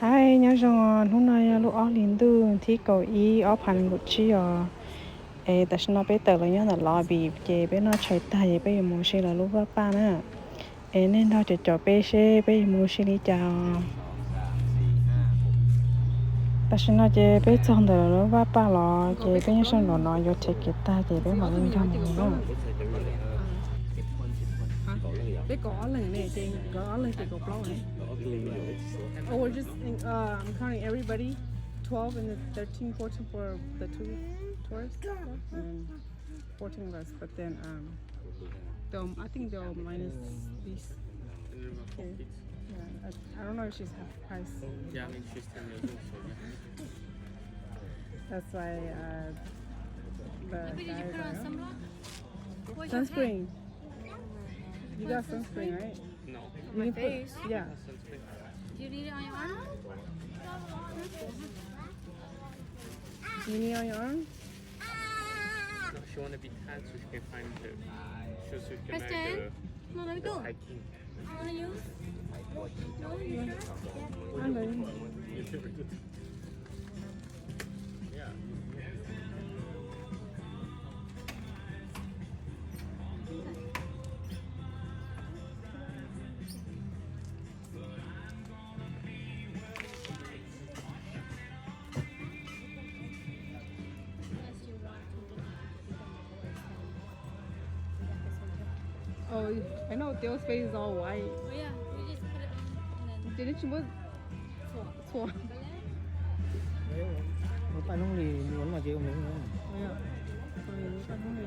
Hais nyob zoo, hnub no yog lub ob hlis ntuj thib kaum ib ob phav nees nkaum tsib os. Es tam sim no peb tawm los nyob ntawm lobby ces peb noj tshais tag ces peb yuav mus si lawv lub vaj paj na. Es nej nrog caum caum peb seb peb yuav mus si li cas os. Tam sim no ces peb txog ntawm lub vaj paj los ces peb nyob sab nraum no yuav check in tag ces peb mam li nkag mus na. Peb kaum ob leeg ne, ces nkawd ob leeg ces kaum plaub ne. Oh, we're just, uh, I'm counting everybody. Twelve and the thirteen, fourteen for the two tourists. And fourteen of us, but then, um, they'll, I think they'll minus these. Okay. Yeah, I, I don't know if she's half price. Yeah, I mean, she's ten years old, so yeah. That's why, uh, the guys are. Sunscreen. You got sunscreen, right? No. You can put, yeah. Do you need it on your arm? You need it on your arm? No, she want to be tan so she can find the, so she can marry the, the high king. Oh, I know Theo's face is all white. Oh yeah, we just put it on and then. Ces neb tsis muab txhuam. Ua paj hnub li ua no ces ua paj hnub li.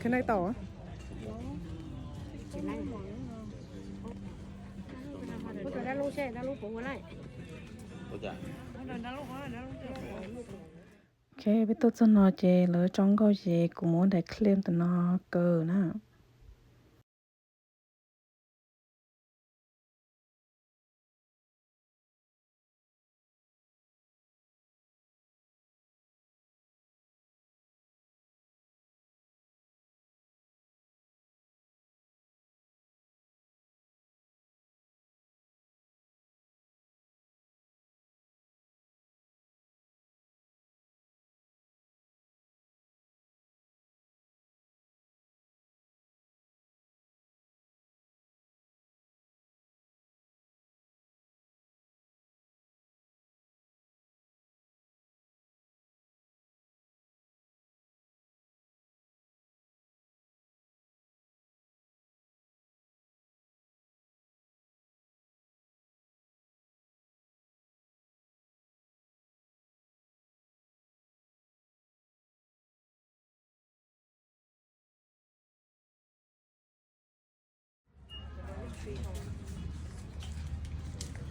Connect tau. Ok, peb tuaj txog no ces lawv tso nkauj ces kuv mus ua daim clip ntawm no kaw na.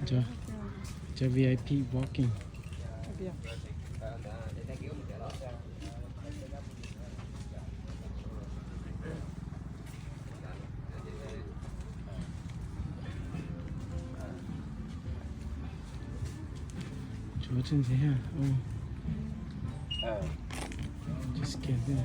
Cov, cov V I P walking. Tsuav tsis ntxiv ha. Just kidding.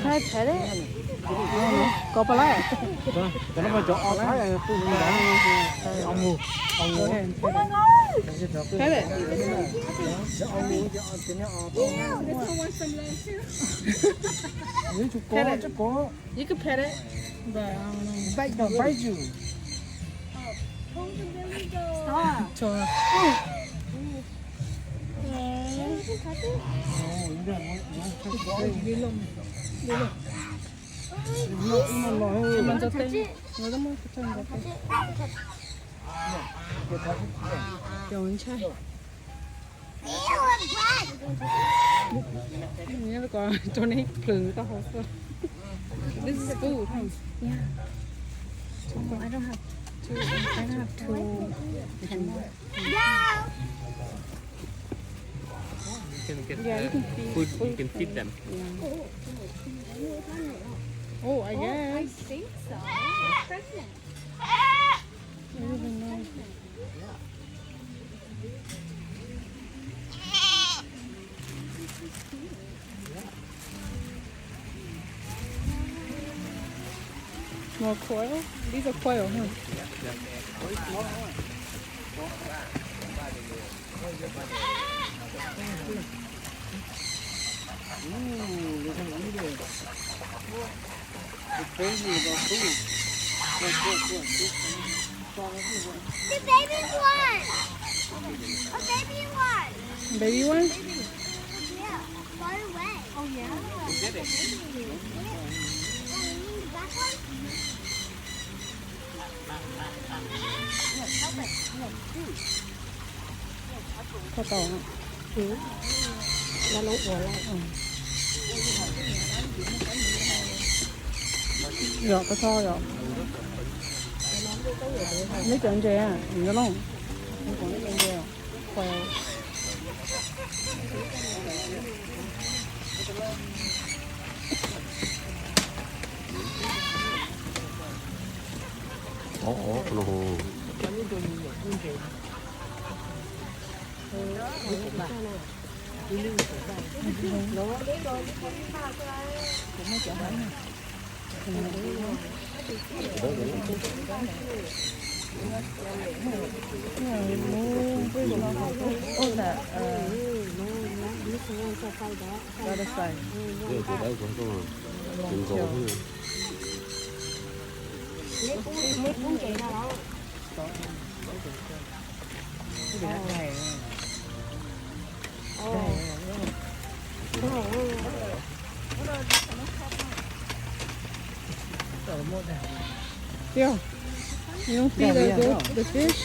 Pet it. Go for it. Pet it. Pet it. You could pet it, but I don't know. Bite, they'll bite you. Stop. Stop. Cov ntshai. Nyob ko rau neb plhws tau hauv xwb. This is food, huh? Yeah. I don't have two. I don't have two. You can get, yeah, you can feed, food, you can feed them. Yeah. Oh, I guess. I think so. Pregnant. I don't even know. More quail? These are quail, huh? Ooh, they can eat it. The baby one. A baby one. Baby one? Yeah, far away. Oh, yeah. Baby. Yeah. Oh, you mean the black one? Koj tau. Lawv lub ua lawm. Yog, koj tau yog. Neb cov ntses, nyob loj. Neb cov ntses. Still, you don't see the goat, the fish?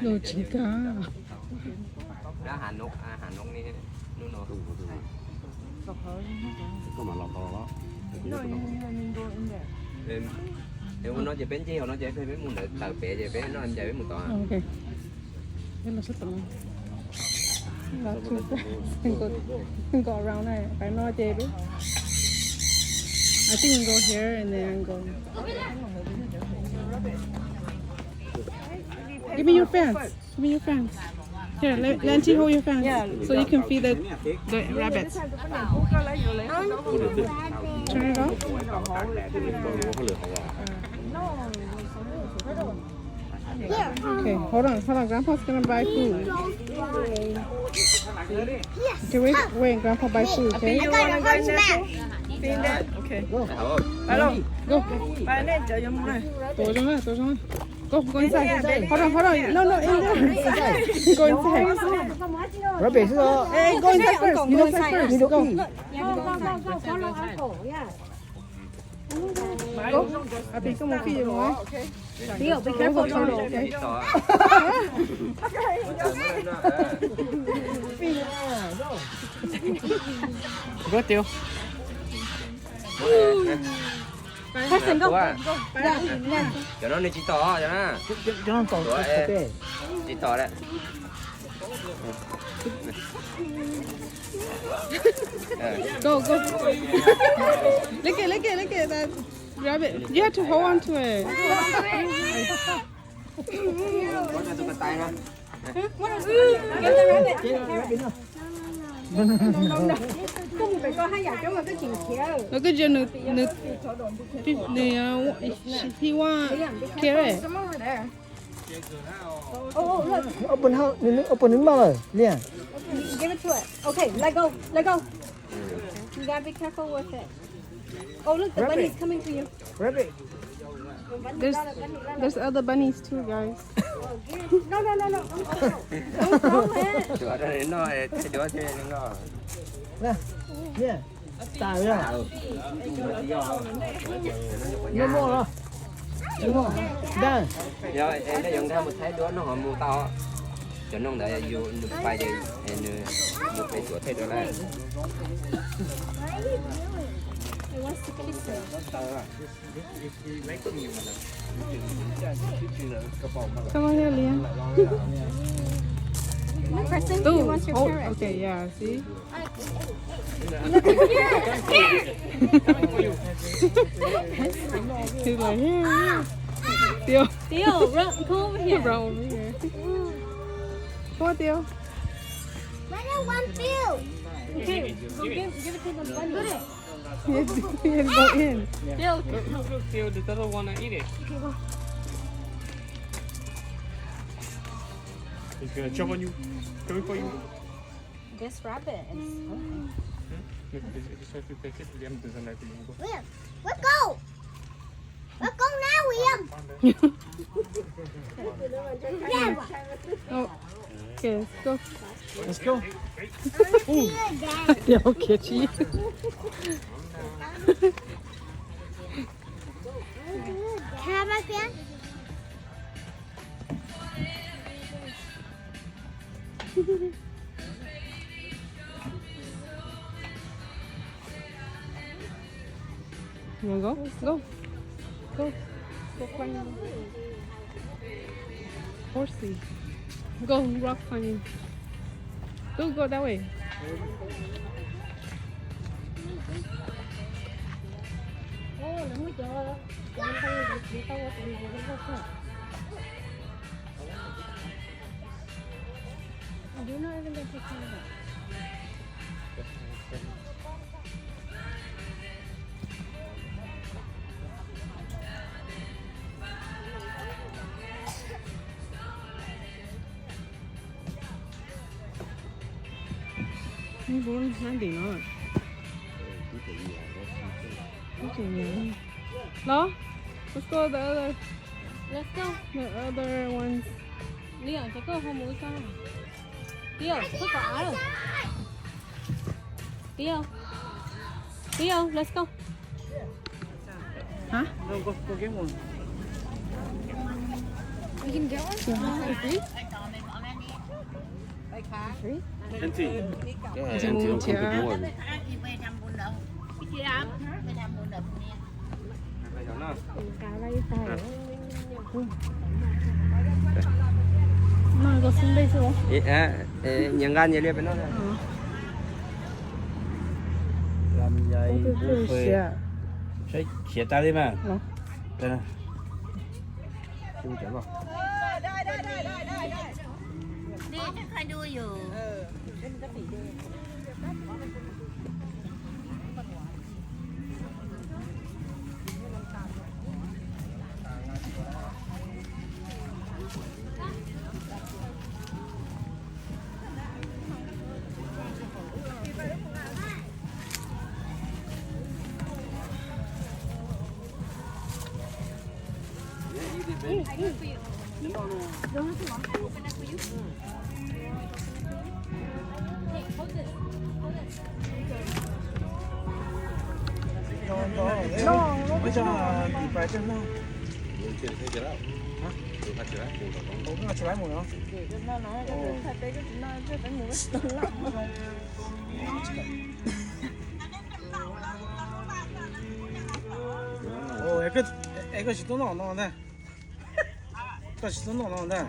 Los tsis kav. Ua no ces peb ncig hauv no ces peb mus ntawd tawm pem ces peb noj ces peb mus tod. Ok. Peb los sab tom no. Last two friends. Go, go around này. Peb no ces peb. I think we go here and then go. Give me your fence. Give me your fence. Here, let, let Auntie hold your fence so you can feed the, the rabbits. Turn it off. Okay, hold on, hold on. Grandpa's gonna buy food. Okay, wait, wait, Grandpa buy food, okay? I got a hard snack. Go. Tuav zoo na, tuav zoo na. Go, go inside. Hold on, hold on. No, no, in there. Go inside. Hey, go inside first. Go inside first. Go. Go, go, go, go, go, go, go. Yeah. Go. Abi, koj mus fij mus. Tío, be careful. Go, tío. Carson, go. Cov no nws tsis tom, cov no. Tsis tom lawm. Go, go. Lick it, lick it, lick it. That, grab it. You have to hold on to it. No, koj ntsia nws, nws, nws, he want carrot. Open, nws open nws mouth lawm, Liam. Give it to it. Okay, let go, let go. You gotta be careful with it. Oh, look, the bunny is coming to you. Grab it. There's, there's other bunnies too, guys. No, no, no, no. Don't throw, don't throw it. Nè, nè. Tas lawm. No more. No more. Done. Yog, nej yuav nkag mus thaij duab no ho mus tau. Cov noog ntawd yus nws pais ces nws, nws pais tuav thaij duab lawm. Come on here, Liam. Look, Carson, he wants your carrot. Okay, yeah, see? He's like, here, here. Tío. Tío, run, come over here. Run over here. Come on, tío. Let it one feel. Okay, go give, give it to the bunny. He has to go in. Tío. Look, look, look, tío, the turtle wanna eat it. Okay, go. He's gonna jump on you. Coming for you. This rabbit is okay. Liam, let's go. Let's go now, Liam. Oh, okay, let's go. Let's go. They're all catchy. Can I have my fan? You wanna go? Go. Go. Go find him. Horsey. Go rock find him. Go, go that way. Nws puas hnab ntim no? Los, let's go the other, let's go the other ones. Liam, cov koj ho mus ua tso. Tío, koj kom av lawm. Tío. Tío, let's go. Hả? We can get one? Free? Free? Empty. Empty, không có bún. Nyias nqa nyias li peb no. Lam yai bub fes. Saib khiav tas li mas. Ua cas tsis pais tej no? Ua cas tsis pais mus no? Es koj tsis tau noj no ntag. Koj tsis tau noj no ntag.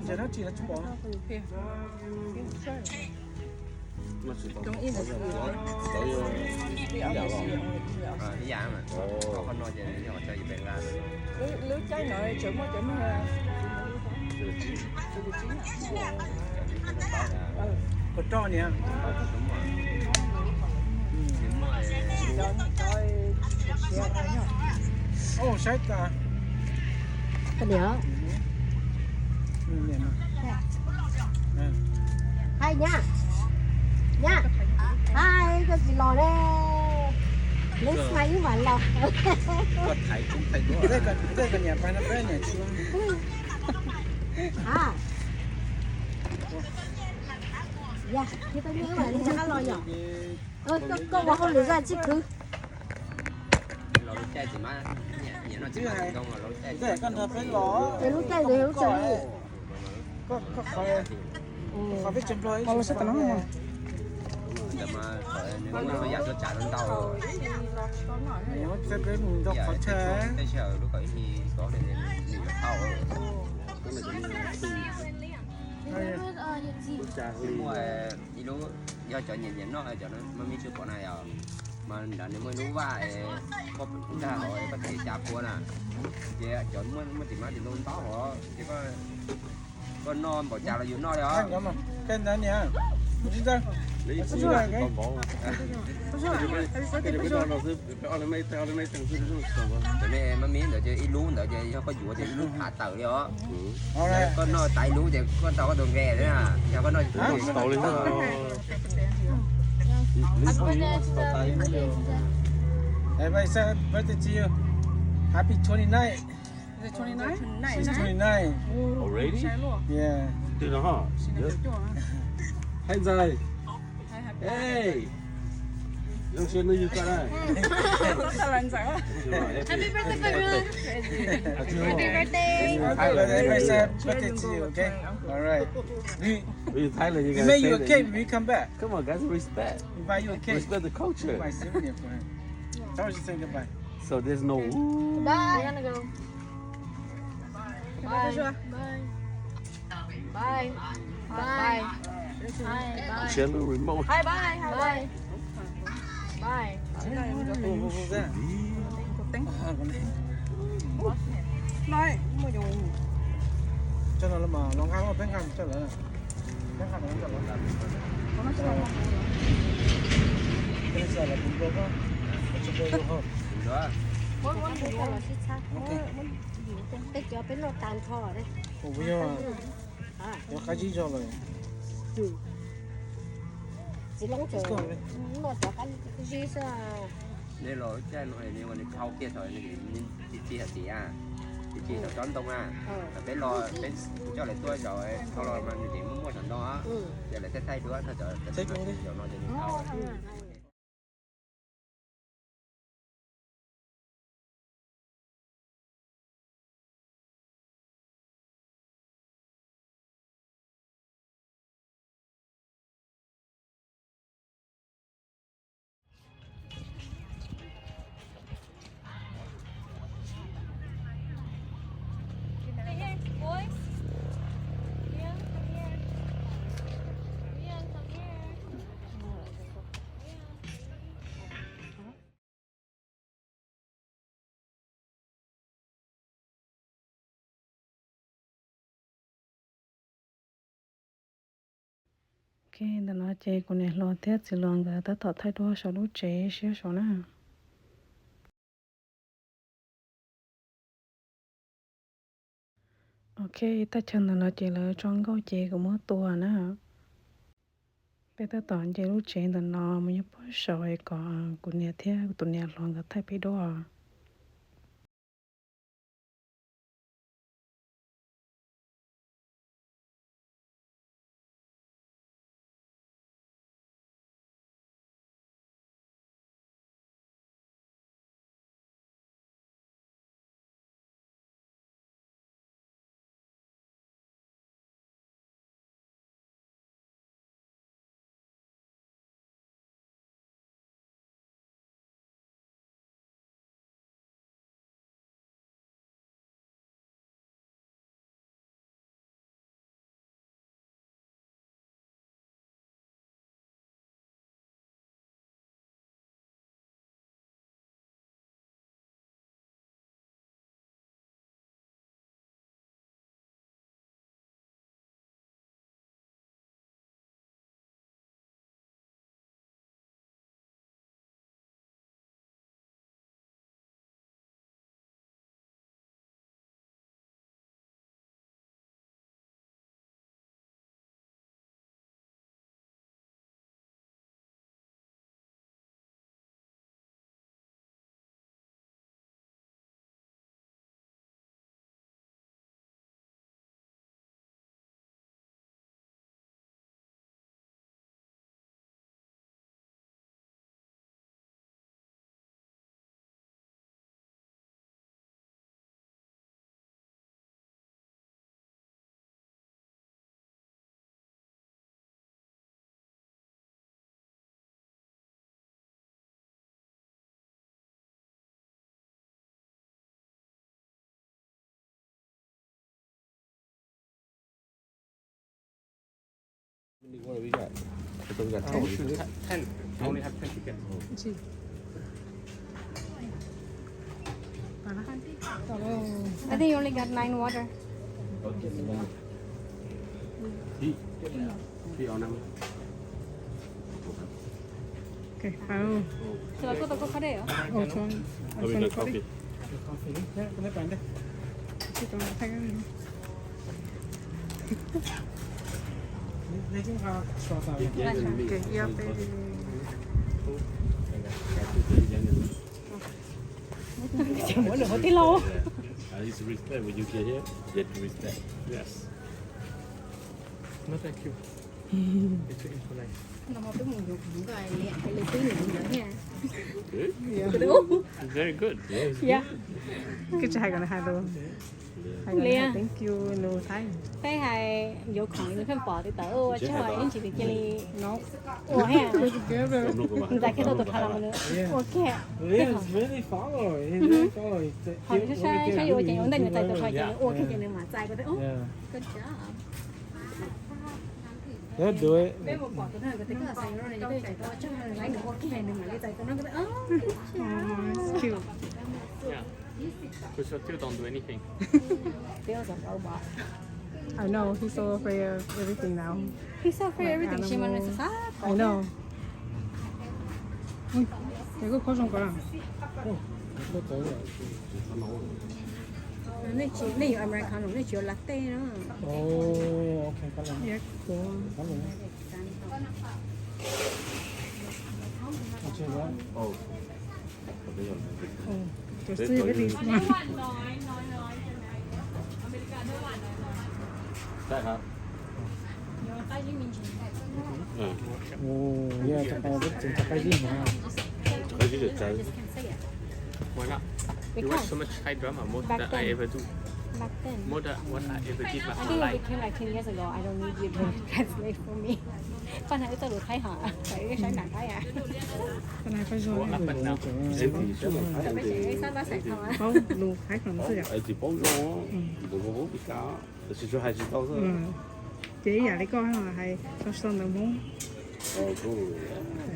Ntses dab tsi los tsis pom. Ib yam mas, qhov no ces yog cov yus pem nqa. Lub caij no tseem muaj cov me, kua roj niam. Saib tas. Koj niam. Hais nyab, nyab, hais koj tsis los ne. Next time wb mam los. Tej koj niam pais no peb niam tsis. Ha, yog tsis tau nyiaj wb mam li rov qab los yom. Koj ua hauj lwm zaj tsis khwv. Lub caij ntawd yog lub caij li. Qhov peb tseem nplog ib tug sab tom no. Ntawd mas nws muaj ib txhua yam tuaj tsav ntau. Peb mus nrog qhov chaw. Tej sij hawm lub kom ib hlis xyov nws yuav thauj. Muaj ib lub, yog cov nyiam nyiam noj cov no mas me tsw pom na yom. Mas nrad nws muaj ib lub vaj es koj pum ntag hov es koj them xya pua na. Ces cov muaj tim mab tim ntoo ntaub hov ces koj noj npaum cas los yus noj li os. Cov me mab mib ntawd ces ib lub ntawd ces yog koj yuav ces ib lub phav tawm li os. Koj noj tas ib lub ces koj tau koj tus nqe na. Yog koj noj Happy birthday to you. Happy twenty-nine. Is it twenty-nine? She's twenty-nine. Already? Yeah. Hais ntxawg. Hey. Zoo siab hnub yug koj na. Happy birthday, baby. Happy birthday. Happy birthday, baby. Birthday to you, okay? All right. We, we make you a cake when we come back. Come on, guys, respect. We buy you a cake. Respect the culture. Buy souvenir for him. Tell her to say goodbye. So there's no woo. Bye. We're gonna go. Bye. Bye. Bye. Bye. Bye. Bye. Bye. Bye. Bye. Coj no los mas, los nqa los peb nqa coj lawm. Peb nqa los coj lawm. Peb nqa los kuv npua koj, kuv tsis npua yus hauv. Peb cov peb noj tas nrho. Kuv yog, cov qab zib zog lawm. Txiv Loob tseem noj cov qab zib xwb. Nej los caij no nws ua nws dhau kiag thaum tib txi thaum txiv a, tib txi thaum tsob ntoo a. Thaum peb los peb coj lawv tuaj zaum dhau los mas nws tseem muaj muaj saum no, ces lawv thaij thaij duab thaum cov zaum no ces nws dhau. Ok, ntawm no ces kuv niam hluas thiab txiv hluas nkawd tab tom thaij duab saum lub tsev siab saud na. Ok, thaj chaw ntawm no ces lawv tso nkauj ces kuv muab tua na. Peb tab tom nce lub tsev ntawm no mus nyob puag saud es kom kuv niam thiab tus niam hluas nkawd thaij peb duab. Many water we got? I thought we got ten. Ten. I only have ten tickets. Gee. I think you only got nine water. Okay. Three. Three or nine. Okay, Pau. Ua tso, ua tso coffee. Ces muab lwm hauv tij laug. It's respect when you get here. You have to respect. Yes. No, thank you. It's impolite. No, mas twb mus yuav kuv nkaus li, hais li twb mus yuav thiab. Very good. Yeah. Koj tsis hais kom nws hais lus, hais kom nws hais thank you nws Thaib. Peb hais yuav khoom nws pheej pom tib tawm ua tsis hais ib ntsis nws cia li ua thiab. Nws txais kiag tau tus kha los nws ua kiag. Ho nws saib saib yuav ua cas yuav ntej nws txais tus kha ces nws ua kiag ces nws mam txais ko. Good job. Peb mus pom tus no, tus tib koj xav yuav no, nws tseem tau tsa nws laib nws ua kiag nws mam li txais tus no. Cute. Because you still don't do anything. Feels like a robot. I know, he's so afraid of everything now. He's so afraid of everything, she might as well. I know. Ui, ces koj khaub zoo ko. Nej tsis, nej yuav Americano, nej tsis yuav latte no. Oh, okay, khaub zoo. Yes, cool. Khaub zoo. Oh, just three of these. ใช่ครับ Oh, yeah, cov qab zib na. Cov qab zib cov txawv. Why not? You watch so much Thai drama, more than I ever do. Back then. More than what I ever did my whole life. I think we came like ten years ago. I don't need you to translate for me. Koj hais wb txoj lus Thaib hos, wb saib nam Thaib a. Koj hais Thaib zoo. Ua ab pab nam. Peb tseem wb xab pab xaim tau a. Paub lus Thaib kom xwb yom. Tsis paub zoo, tus koj paub pis kas, tab sis tsuas hais tsis tau xwb. Ces ib yam li koj hais tau tsis tau ntawv Hmoob,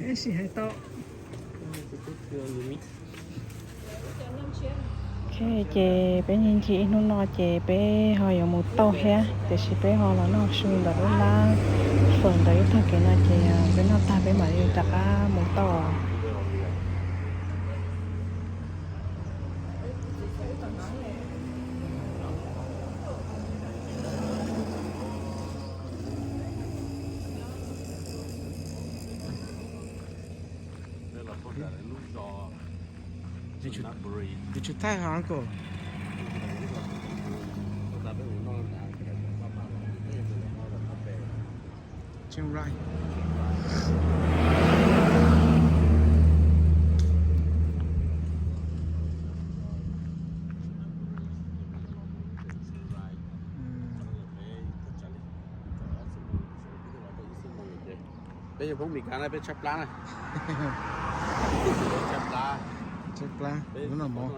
tab sis hais tau. Ok, ces peb nyob ncig ib hnub no ces peb ho yuav mus tauj thiab, tiam sis peb ho los noj su ntawm lub lab fawm ntawm ib tag kev no ces peb noj tag peb mam li rov qab mus tauj. Did you, did you tag her, uncle? Jim Ryan. Peb yog Hmoob Mes Kas na, peb tshaib plab na. Tshaib plab, peb noj mov.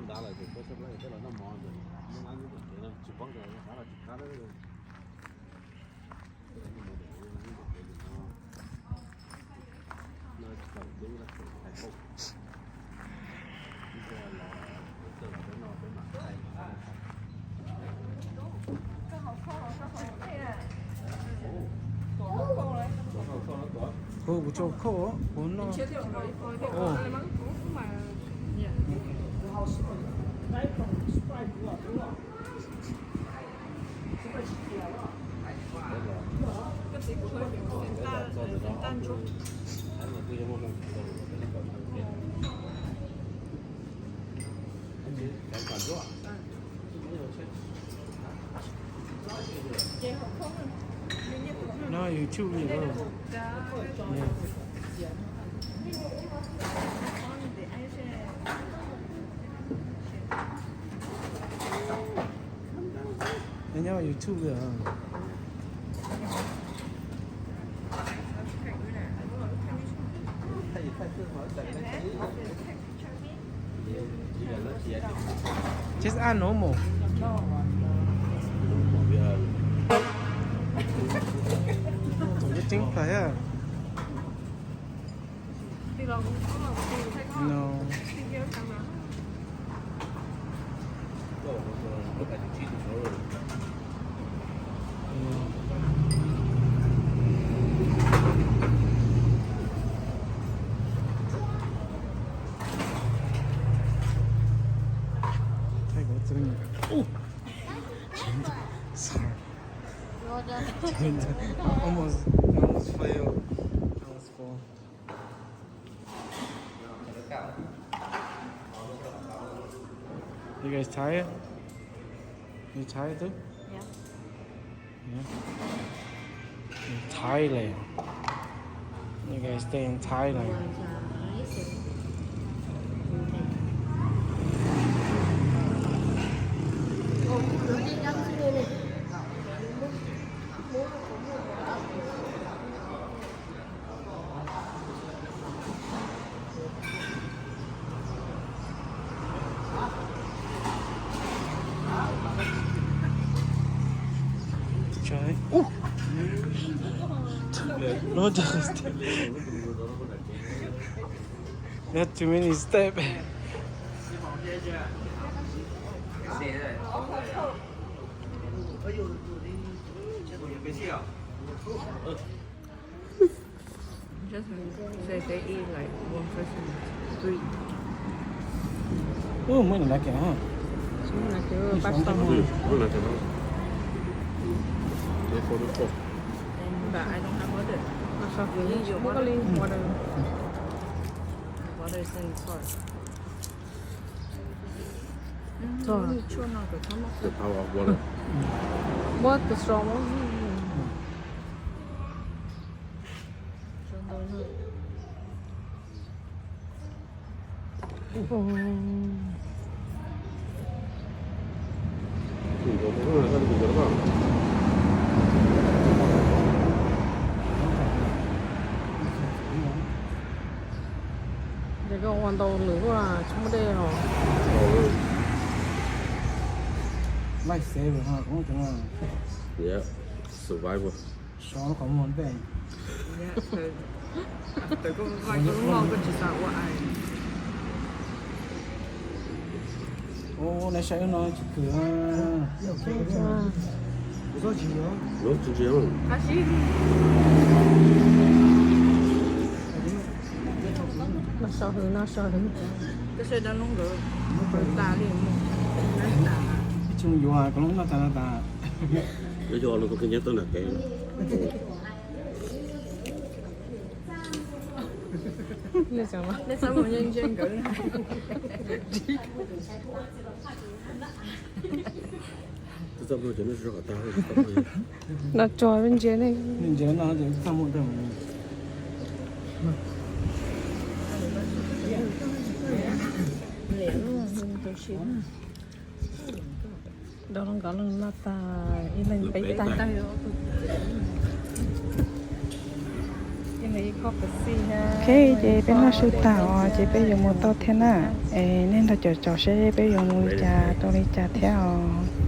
Kuv, kuv tsis khauj, kuv noj. No, YouTube video. Yeah. Nyob YouTube video. Just add normal. Same price ah. No. Sorry. Almost, almost fail. Almost fall. You guys tired? You tired too? Yeah. Yeah. In Thailand. You guys stay in Thailand. Try. Ooh. No, just not too many steps. Just say they eat like one person three. Ui, muaj nag kev ha. Muaj nag kev, pab tau. Muaj nag kev no. But I don't have water. Water is in the car. Tau water. Water strong. Ces koj ua ntau lwm ua tsis muaj dej os. Life saver ha, kuv cov no. Yeah, survival. Sov qhov muag ntej. Ua, nais saib no tsis khwm. Lub tsis ntsia. No so hwv, no so hwv. Ib tsoom yuav kom lub noj tas no tas. Yuav yuav los tus kheej nyob tau nram kev. Nej txhob mus ntsia nkawd. Twb txaj muag ces nej tso kom tag. No tso ntsia nej. Nej ntsia no ces txaj muag tag. Dab laug nkawd los noj tas ib leeg peb tag. Ib leeg ib khob pab xij. Ok, ces peb noj su tas os ces peb yuav mus tau thiab na. Es nej nrog caum caum seb peb yuav mus li cas rau li cas thiab os.